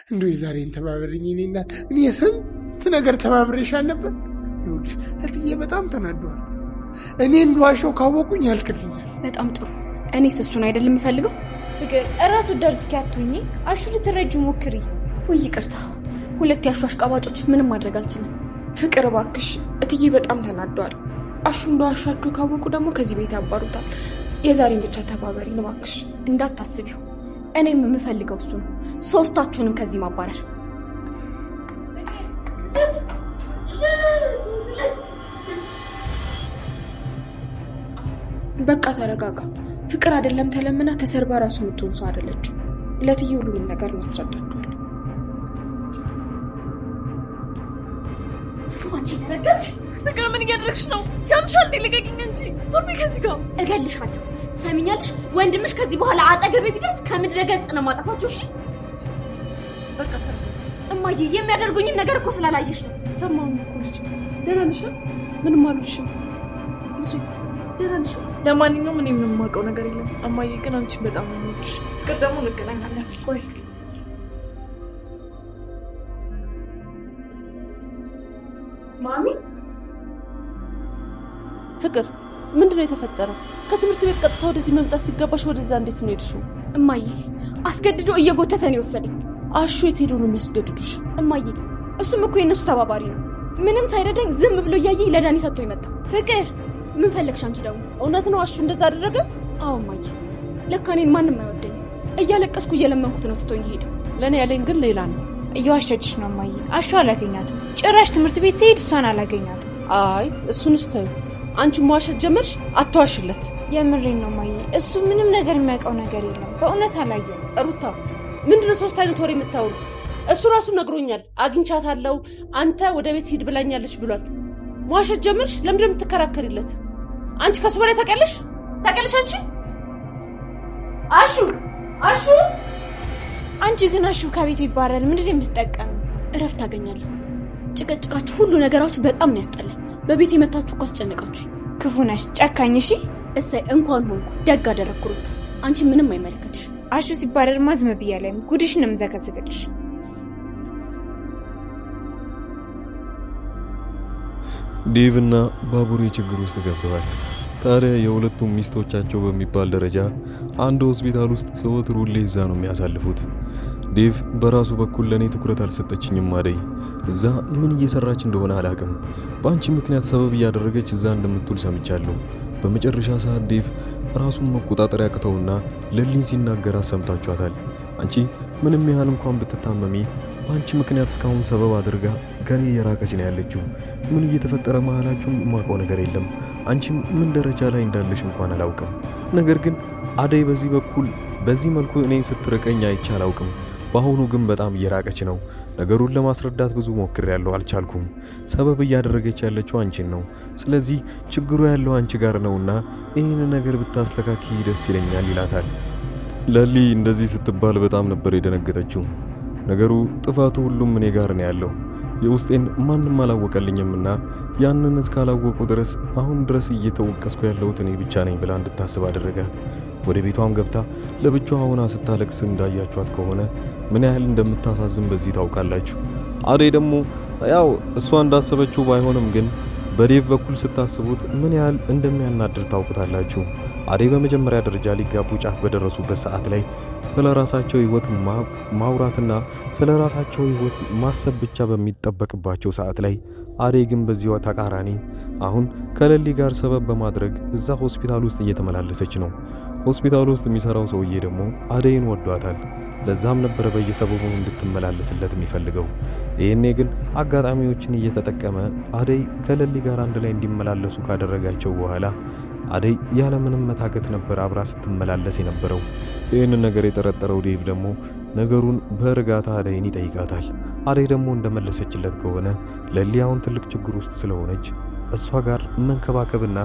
እንደው የዛሬን ተባበሪኝ የእኔ እናት። እኔ ስንት ነገር ተባብሬሻል ነበር። ይኸውልሽ እትዬ በጣም ተናደዋል። እኔ እንደዋሸው ካወቁኝ ያልቅልኛል። በጣም ጥሩ። እኔስ እሱን አይደለም የምፈልገው። ፍቅር እራሱ ወዳድ እስኪ አትሁኚ። አሹ ልትረጂው ሞክሪ። ውይ ይቅርታ፣ ሁለት ያሹ አሽቃባጮች ምንም ማድረግ አልችልም። ፍቅር እባክሽ፣ እትዬ በጣም ተናደዋል። አሹ እንደዋሻችሁ ካወቁ ደግሞ ከዚህ ቤት ያባሩታል። የዛሬን ብቻ ተባበሪን እባክሽ። እንዳታስቢው፣ እኔም የምፈልገው እሱ ነው። ሶስታችሁንም ከዚህ ማባረር። በቃ ተረጋጋ። ፍቅር አይደለም ተለምና ተሰርባ ራሱ የምትሆን ሰው አይደለችም። ለእትዬ ሁሉንም ነገር እናስረዳችኋለን። አንቺ የተረገምሽ ፍቅር ምን እያደረግሽ ነው? ያምሻል እንዴ? ልቀቂኝ እንጂ ዞር በይ ከዚህ ጋር። እገልሻለሁ። ሰሚኛለሽ? ወንድምሽ ከዚህ በኋላ አጠገቤ ቢደርስ ከምድረ ገጽ ነው ማጠፋችሁ። እሺ በቃ ተረጋጋ። እማዬ፣ የሚያደርጉኝን ነገር እኮ ስላላየሽ ነው። ሰማሁኝ እኮ ልጄ። ደህና ነሽ? ምንም አልሆንሽም ልጄ። ደህና ነሽ? ለማንኛውም እኔ ምንም የማውቀው ነገር የለም። እማዬ ግን አንቺን በጣም ነው የምወድሽ። ፍቅር ደግሞ እንገናኛለን። ቆይ ማሚ ፍቅር ምንድን ነው የተፈጠረው? ከትምህርት ቤት ቀጥታ ወደዚህ መምጣት ሲገባሽ ወደዛ እንዴት ነው የሄድሽው? እማዬ፣ አስገድዶ እየጎተተ ነው የወሰደኝ። አሹ የት ሄዶ ነው የሚያስገድዱሽ? እማዬ፣ እሱም እኮ የእነሱ ተባባሪ ነው። ምንም ሳይረዳኝ ዝም ብሎ እያየኝ ለዳኒ ሰጥቶ ይመጣ። ፍቅር ምን ፈለግሽ አንቺ ደግሞ? እውነት ነው አሹ እንደዛ አደረገ? አዎ እማዬ፣ ለካ እኔን ማንም አይወደኝም። እያለቀስኩ እየለመንኩት ነው ትቶኝ ሄደው። ለእኔ ያለኝ ግን ሌላ ነው። እየዋሸችሽ ነው እማዬ። አሹ አላገኛትም። ጭራሽ ትምህርት ቤት ስሄድ እሷን አላገኛትም። አይ እሱንስ ተይው። አንቺ መዋሸት ጀመርሽ፣ አትዋሽለት። የምሬን ነው እማዬ። እሱ ምንም ነገር የሚያውቀው ነገር የለም። በእውነት አላየም። ሩታ ምንድነው ሶስት አይነት ወሬ የምታወሩት? እሱ ራሱ ነግሮኛል። አግኝቻታለሁ፣ አንተ ወደ ቤት ሂድ ብላኛለች ብሏል። መዋሸት ጀመርሽ። ለምንድነው የምትከራከሪለት? አንቺ ከሱ በላይ ታውቂያለሽ፣ ታውቂያለሽ አንቺ። አሹ አሹ አንቺ ግን አሹ ከቤቱ ይባረራል። ምንድን ነው የምትጠቀሚው? እረፍት አገኛለሁ። ጭቅጭቃችሁ፣ ሁሉ ነገራችሁ በጣም ነው ያስጠላኝ። በቤት የመታችሁ እኮ አስጨነቃችሁ። ክፉ ነሽ፣ ጨካኝ። እሺ እሰይ እንኳን ሆንኩ፣ ደግ አደረግኩ ሩታ። አንቺ ምንም አይመለከትሽ። አሹ ሲባረርማ ዝም ብያለሁ። ጉድሽን ነው የምዘከዝክልሽ። ዴቭ እና ባቡሬ ችግር ውስጥ ገብተዋል። ታዲያ የሁለቱም ሚስቶቻቸው በሚባል ደረጃ አንድ ሆስፒታል ውስጥ ዘወትር ሁሌ እዛ ነው የሚያሳልፉት። ዴቭ በራሱ በኩል ለእኔ ትኩረት አልሰጠችኝም አደይ፣ እዛ ምን እየሰራች እንደሆነ አላቅም። በአንቺ ምክንያት ሰበብ እያደረገች እዛ እንደምትውል ሰምቻለሁ። በመጨረሻ ሰዓት ዴቭ ራሱን መቆጣጠር ያቅተውና ለሊን ሲናገራት ሰምታችኋታል። አንቺ ምንም ያህል እንኳን ብትታመሚ በአንቺ ምክንያት እስካሁን ሰበብ አድርጋ ከኔ እየራቀች ነው ያለችው። ምን እየተፈጠረ መሀላችሁም የማውቀው ነገር የለም። አንቺም ምን ደረጃ ላይ እንዳለሽ እንኳን አላውቅም። ነገር ግን አደይ በዚህ በኩል በዚህ መልኩ እኔ ስትርቀኝ አይቼ አላውቅም። በአሁኑ ግን በጣም እየራቀች ነው። ነገሩን ለማስረዳት ብዙ ሞክሬያለሁ፣ አልቻልኩም። ሰበብ እያደረገች ያለችው አንቺን ነው። ስለዚህ ችግሩ ያለው አንቺ ጋር ነውና ይህን ነገር ብታስተካክይ ደስ ይለኛል ይላታል። ለሊ እንደዚህ ስትባል በጣም ነበር የደነገጠችው። ነገሩ ጥፋቱ ሁሉም እኔ ጋር ነው ያለው። የውስጤን ማንም አላወቀልኝምና ያንን እስካላወቁ ድረስ አሁን ድረስ እየተወቀስኩ ያለሁት እኔ ብቻ ነኝ ብላ እንድታስብ አደረጋት። ወደ ቤቷም ገብታ ለብቻዋ ሆና ስታለቅስ እንዳያችኋት ከሆነ ምን ያህል እንደምታሳዝን በዚህ ታውቃላችሁ። አደይ ደግሞ ያው እሷ እንዳሰበችው ባይሆንም ግን በዴቭ በኩል ስታስቡት ምን ያህል እንደሚያናድር ታውቁታላችሁ። አደይ በመጀመሪያ ደረጃ ሊጋቡ ጫፍ በደረሱበት ሰዓት ላይ ስለ ራሳቸው ሕይወት ማውራትና ስለ ራሳቸው ሕይወት ማሰብ ብቻ በሚጠበቅባቸው ሰዓት ላይ አደይ ግን በዚሁ ተቃራኒ አሁን ከለሊ ጋር ሰበብ በማድረግ እዛ ሆስፒታል ውስጥ እየተመላለሰች ነው። ሆስፒታል ውስጥ የሚሰራው ሰውዬ ደግሞ አደይን ወዷታል። ለዛም ነበረ በየሰበቡ እንድትመላለስለት የሚፈልገው። ይህኔ ግን አጋጣሚዎችን እየተጠቀመ አደይ ከለሊ ጋር አንድ ላይ እንዲመላለሱ ካደረጋቸው በኋላ አደይ ያለምንም መታከት ነበር አብራ ስትመላለስ የነበረው። ይህንን ነገር የጠረጠረው ዴቭ ደግሞ ነገሩን በእርጋታ አደይን ይጠይቃታል። አደይ ደግሞ እንደመለሰችለት ከሆነ ለሊ አሁን ትልቅ ችግር ውስጥ ስለሆነች እሷ ጋር መንከባከብና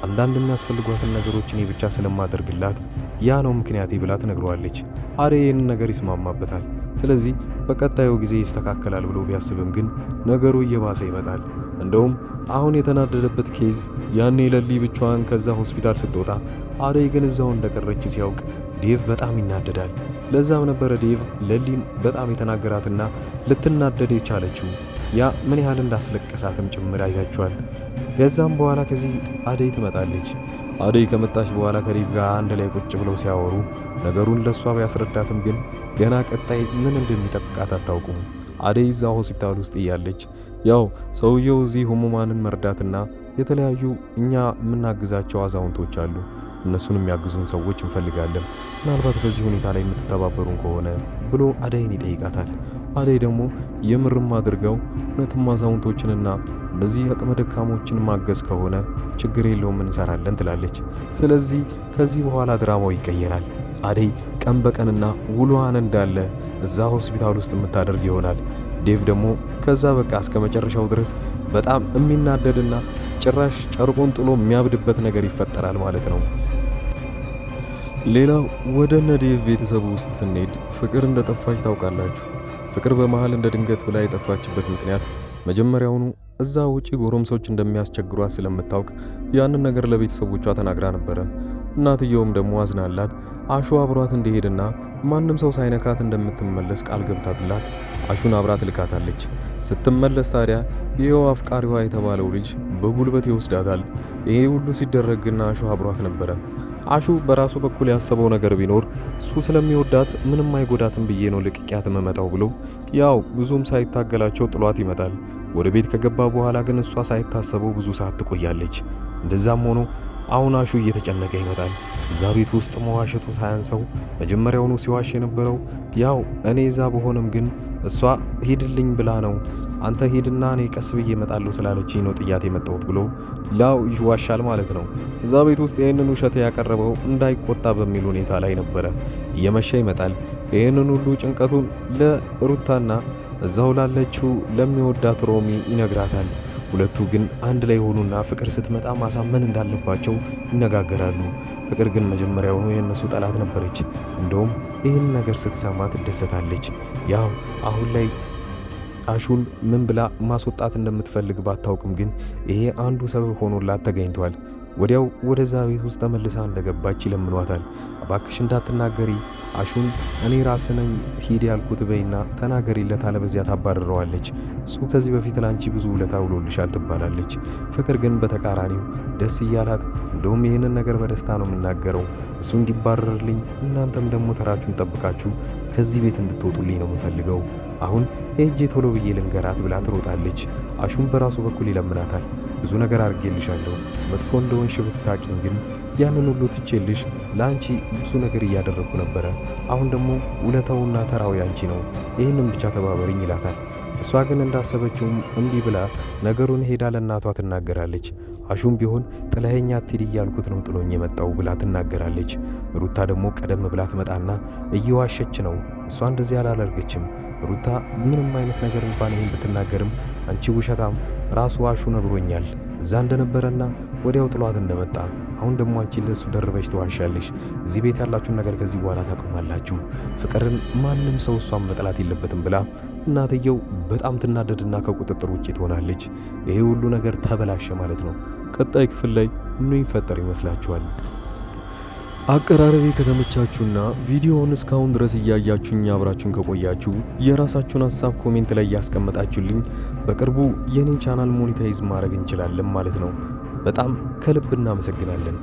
አንዳንድ የሚያስፈልጓትን ነገሮች እኔ ብቻ ስለማደርግላት ያ ነው ምክንያቴ ብላ ትነግረዋለች። አደይ ይህንን ነገር ይስማማበታል። ስለዚህ በቀጣዩ ጊዜ ይስተካከላል ብሎ ቢያስብም ግን ነገሩ እየባሰ ይመጣል። እንደውም አሁን የተናደደበት case ያኔ ለሊ ብቻዋን ከዛ ሆስፒታል ስትወጣ አደይ ግን እዛው እንደቀረች ሲያውቅ ዴቭ በጣም ይናደዳል። ለዛም ነበረ ዴቭ ለሊን በጣም የተናገራትና ልትናደድ የቻለችው። ያ ምን ያህል እንዳስለቀሳትም ጭምር አይታችኋል። ከዛም በኋላ ከዚህ አደይ ትመጣለች። አደይ ከመጣች በኋላ ከዴቭ ጋር አንድ ላይ ቁጭ ብለው ሲያወሩ ነገሩን ለሷ ቢያስረዳትም ግን ገና ቀጣይ ምን እንደሚጠብቃት አታውቁም። አደይ እዛ ሆስፒታል ውስጥ እያለች ያው ሰውየው እዚህ ህሙማንን መርዳትና የተለያዩ እኛ የምናግዛቸው አዛውንቶች አሉ፣ እነሱን የሚያግዙን ሰዎች እንፈልጋለን፣ ምናልባት በዚህ ሁኔታ ላይ የምትተባበሩን ከሆነ ብሎ አደይን ይጠይቃታል። አደይ ደግሞ የምርም አድርገው እውነትም አዛውንቶችንና እነዚህ አቅመ ደካሞችን ማገዝ ከሆነ ችግር የለውም እንሰራለን ትላለች። ስለዚህ ከዚህ በኋላ ድራማው ይቀየራል። አደይ ቀን በቀንና ውሏን እንዳለ እዛ ሆስፒታል ውስጥ የምታደርግ ይሆናል። ዴቭ ደግሞ ከዛ በቃ እስከ መጨረሻው ድረስ በጣም የሚናደድና ጭራሽ ጨርቁን ጥሎ የሚያብድበት ነገር ይፈጠራል ማለት ነው። ሌላው ወደ እነ ዴቭ ቤተሰቡ ውስጥ ስንሄድ ፍቅር እንደጠፋች ታውቃላችሁ። ፍቅር በመሃል እንደ ድንገት ብላ የጠፋችበት ምክንያት መጀመሪያውኑ እዛ ውጪ ጎረምሶች እንደሚያስቸግሯት ስለምታውቅ ያንን ነገር ለቤተሰቦቿ ተናግራ ነበረ። እናትየውም ደግሞ አዝናላት አሹ አብሯት እንዲሄድና ማንም ሰው ሳይነካት እንደምትመለስ ቃል ገብታትላት አሹን አብራት ልካታለች። ስትመለስ ታዲያ ይኸው አፍቃሪዋ የተባለው ልጅ በጉልበት ይወስዳታል። ይሄ ሁሉ ሲደረግ ግን አሹ አብሯት ነበረ። አሹ በራሱ በኩል ያሰበው ነገር ቢኖር እሱ ስለሚወዳት ምንም አይጎዳትም ብዬ ነው ልቅቂያት መመጣው ብሎ ያው ብዙም ሳይታገላቸው ጥሏት ይመጣል። ወደ ቤት ከገባ በኋላ ግን እሷ ሳይታሰበው ብዙ ሰዓት ትቆያለች። እንደዛም ሆኖ አሁን አሹ እየተጨነቀ ይመጣል። እዛ ቤት ውስጥ መዋሸቱ ሳያንሰው መጀመሪያውኑ ሲዋሽ የነበረው ያው እኔ እዛ በሆነም ግን እሷ ሂድልኝ ብላ ነው፣ አንተ ሂድና እኔ ቀስ ብዬ እመጣለሁ ስላለችኝ ነው ጥያት የመጣሁት ብሎ ላው ይዋሻል ማለት ነው። እዛ ቤት ውስጥ ይህንን ውሸት ያቀረበው እንዳይቆጣ በሚል ሁኔታ ላይ ነበረ። እየመሸ ይመጣል። ይህንን ሁሉ ጭንቀቱን ለሩታና እዛው ላለችው ለሚወዳት ሮሚ ይነግራታል። ሁለቱ ግን አንድ ላይ ሆኑና ፍቅር ስትመጣ ማሳመን እንዳለባቸው ይነጋገራሉ። ፍቅር ግን መጀመሪያውኑ የእነሱ ጠላት ነበረች። እንደውም ይህን ነገር ስትሰማ ትደሰታለች። ያው አሁን ላይ አሹን ምን ብላ ማስወጣት እንደምትፈልግ ባታውቅም ግን ይሄ አንዱ ሰበብ ሆኖላት ተገኝቷል። ወዲያው ወደዛ ቤት ውስጥ ተመልሳ እንደገባች ይለምኗታል። እባክሽ እንዳትናገሪ አሹን እኔ ራሴ ነኝ ሂድ ያልኩት በይና ተናገሪለት፣ አለበዚያ ታባርረዋለች። እሱ ከዚህ በፊት ላንቺ ብዙ ውለታ ውሎልሻል ትባላለች። ፍቅር ግን በተቃራኒው ደስ እያላት እንደውም ይህንን ነገር በደስታ ነው የምናገረው፣ እሱ እንዲባረርልኝ እናንተም ደግሞ ተራችሁን ጠብቃችሁ ከዚህ ቤት እንድትወጡልኝ ነው የምፈልገው። አሁን ሄጄ ቶሎ ብዬ ልንገራት ብላ ትሮጣለች። አሹም በራሱ በኩል ይለምናታል። ብዙ ነገር አድርጌልሻለሁ፣ መጥፎ እንደሆንሽ ብታቂም ግን ያንን ሁሉ ትቼልሽ ለአንቺ ብዙ ነገር እያደረግኩ ነበረ። አሁን ደግሞ ውለታውና ተራው ያንቺ ነው፣ ይህንን ብቻ ተባበሪኝ ይላታል። እሷ ግን እንዳሰበችውም እምቢ ብላ ነገሩን ሄዳ ለእናቷ ትናገራለች። አሹም ቢሆን ጥለኸኝ አትሂድ እያልኩት ነው ጥሎኝ የመጣው ብላ ትናገራለች። ሩታ ደግሞ ቀደም ብላ ትመጣና እየዋሸች ነው፣ እሷ እንደዚህ አላደረገችም። ሩታ ምንም አይነት ነገር እንኳን ይህን ብትናገርም አንቺ ውሸታም፣ ራሱ አሹ ነግሮኛል እዛ እንደነበረና ወዲያው ጥሏት እንደመጣ። አሁን ደግሞ አንቺ ለሱ ደርበሽ ትዋሻለሽ። እዚህ ቤት ያላችሁን ነገር ከዚህ በኋላ ታቆማላችሁ። ፍቅርን ማንም ሰው እሷን መጥላት የለበትም ብላ እናትየው በጣም ትናደድና ከቁጥጥር ውጭ ትሆናለች። ይሄ ሁሉ ነገር ተበላሸ ማለት ነው። ቀጣይ ክፍል ላይ ምን ይፈጠር ይመስላችኋል? አቀራረቤ ከተመቻችሁና ቪዲዮውን እስካሁን ድረስ እያያችሁኝ አብራችሁን ከቆያችሁ የራሳችሁን ሀሳብ comment ላይ እያስቀመጣችሁልኝ በቅርቡ የኔን channel monetize ማድረግ እንችላለን ማለት ነው። በጣም ከልብ እናመሰግናለን።